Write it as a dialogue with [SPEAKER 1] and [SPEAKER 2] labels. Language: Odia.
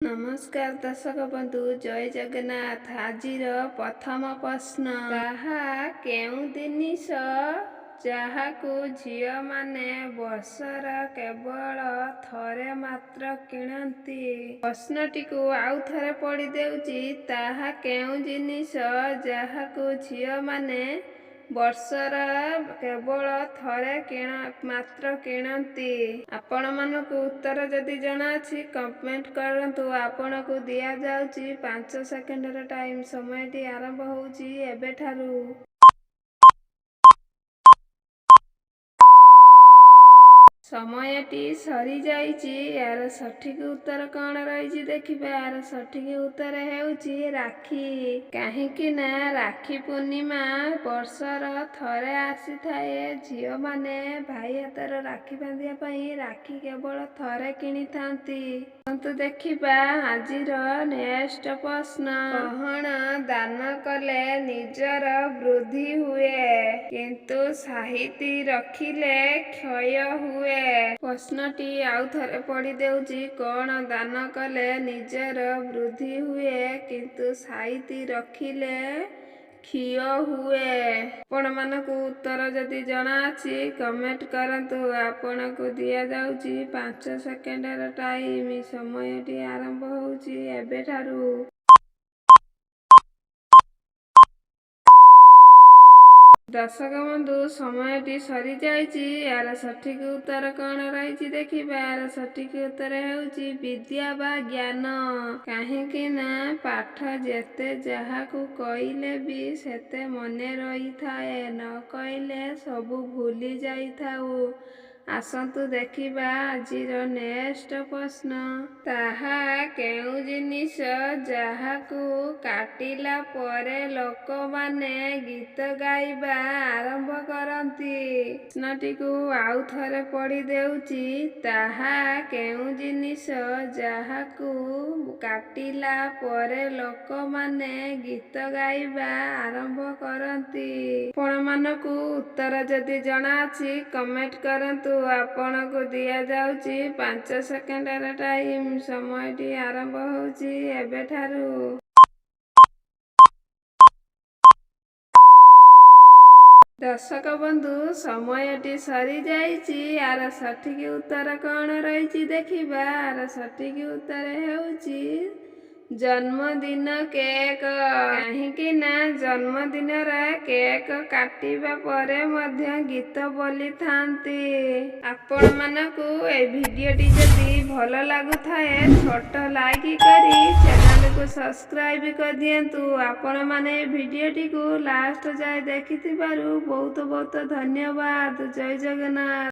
[SPEAKER 1] ନମସ୍କାର ଦର୍ଶକ ବନ୍ଧୁ, ଜୟ ଜଗନ୍ନାଥ। ଆଜିର ପ୍ରଥମ ପ୍ରଶ୍ନ, ତାହା କେଉଁ ଜିନିଷ ଯାହାକୁ ଝିଅମାନେ ବର୍ଷର କେବଳ ଥରେ ମାତ୍ର କିଣନ୍ତି? ପ୍ରଶ୍ନଟିକୁ ଆଉ ଥରେ ପଢ଼ି ଦେଉଛି। ତାହା କେଉଁ ଜିନିଷ ଯାହାକୁ ଝିଅମାନେ ବର୍ଷର କେବଳ ଥରେ ମାତ୍ର କିଣନ୍ତି? ଆପଣମାନଙ୍କୁ ଉତ୍ତର ଯଦି ଜଣାଅଛି, କମେଣ୍ଟ କରନ୍ତୁ। ଆପଣଙ୍କୁ ଦିଆଯାଉଛି 5 ସେକେଣ୍ଡର ଟାଇମ୍। ସମୟଟି ଆରମ୍ଭ ହେଉଛି ଏବେଠାରୁ। ସମୟଟି ସରିଯାଇଛି। ଏହାର ସଠିକ ଉତ୍ତର କ'ଣ ରହିଛି ଦେଖିବା। ଏହାର ସଠିକ ଉତ୍ତର ହେଉଛି ରାକ୍ଷୀ। କାହିଁକି ନା ରାକ୍ଷୀ ପୂର୍ଣ୍ଣିମା ବର୍ଷର ଥରେ ଆସିଥାଏ। ଝିଅମାନେ ଭାଇ ହାତରେ ରାକ୍ଷୀ ବାନ୍ଧିବା ପାଇଁ ରାକ୍ଷୀ କେବଳ ଥରେ କିଣିଥାନ୍ତି। ଆସନ୍ତୁ ଦେଖିବା ଆଜିର ନେକ୍ସଟ ପ୍ରଶ୍ନ। କଣ ଦାନ କଲେ ନିଜର ବୃଦ୍ଧି ହୁଏ, କିନ୍ତୁ ସାଇତି ରଖିଲେ କ୍ଷୟ ହୁଏ? ପ୍ରଶ୍ନଟି ଆଉ ଥରେ ପଢ଼ି ଦେଉଛି। କଣ ଦାନ କଲେ ନିଜର ବୃଦ୍ଧି ହୁଏ, କିନ୍ତୁ ସାଇତି ରଖିଲେ କ୍ଷୟ ହୁଏ? ଆପଣମାନଙ୍କୁ ଉତ୍ତର ଯଦି ଜଣାଅଛି, କମେଣ୍ଟ କରନ୍ତୁ। ଆପଣଙ୍କୁ ଦିଆଯାଉଛି 5 ସେକେଣ୍ଡର ଟାଇମ୍। ସମୟଟି ଆରମ୍ଭ ହେଉଛି ଏବେଠାରୁ। ଦର୍ଶକ ବନ୍ଧୁ, ସମୟଟି ସରିଯାଇଛି। ଏହାର ସଠିକ ଉତ୍ତର କ'ଣ ରହିଛି ଦେଖିବା। ଏହାର ସଠିକ ଉତ୍ତର ହେଉଛି ବିଦ୍ୟା ବା ଜ୍ଞାନ। କାହିଁକି ନା ପାଠ ଯେତେ ଯାହାକୁ କହିଲେ ବି ସେତେ ମନେ ରହିଥାଏ, ନ କହିଲେ ସବୁ ଭୁଲି ଯାଇଥାଉ। ଆସନ୍ତୁ ଦେଖିବା ଆଜିର ନେକ୍ସଟ ପ୍ରଶ୍ନ। ତାହା କେଉଁ ଜିନିଷ ଯାହାକୁ କାଟିଲା ପରେ ଲୋକମାନେ ଗୀତ ଗାଇବା ଆରମ୍ଭ କରନ୍ତି? ପ୍ରଶ୍ନଟିକୁ ଆଉ ଥରେ ପଢ଼ି ଦେଉଛି। ତାହା କେଉଁ ଜିନିଷ ଯାହାକୁ କାଟିଲା ପରେ ଲୋକମାନେ ଗୀତ ଗାଇବା ଆରମ୍ଭ କରନ୍ତି? ଆପଣମାନଙ୍କୁ ଉତ୍ତର ଯଦି ଜଣାଅଛି, କମେଣ୍ଟ କରନ୍ତୁ। ଆପଣଙ୍କୁ ଦିଆଯାଉଛି 5 ସେକେଣ୍ଡର ଟାଇମ୍। ସମୟଟି ଆରମ୍ଭ ହେଉଛି ଏବେଠାରୁ। ଦର୍ଶକ ବନ୍ଧୁ, ସମୟଟି ସରିଯାଇଛି। ଏହାର ସଠିକ ଉତ୍ତର କ'ଣ ରହିଛି ଦେଖିବା। ଏହାର ସଠିକ ଉତ୍ତର ହେଉଛି ଜନ୍ମଦିନ କେକ୍। କାହିଁକି ନା ଜନ୍ମଦିନରେ କେକ୍ କାଟିବା ପରେ ମଧ୍ୟ ଗୀତ ବୋଲିଥାନ୍ତି। ଆପଣମାନଙ୍କୁ ଏ ଭିଡ଼ିଓଟି ଯଦି ଭଲ ଲାଗୁଥାଏ, ଛୋଟ ଲାଇକ୍ କରି ଚ୍ୟାନେଲକୁ ସବସ୍କ୍ରାଇବ୍ କରିଦିଅନ୍ତୁ। ଆପଣମାନେ ଏ ଭିଡ଼ିଓଟିକୁ ଲାଷ୍ଟ ଯାଏ ଦେଖିଥିବାରୁ ବହୁତ ବହୁତ ଧନ୍ୟବାଦ। ଜୟ ଜଗନ୍ନାଥ।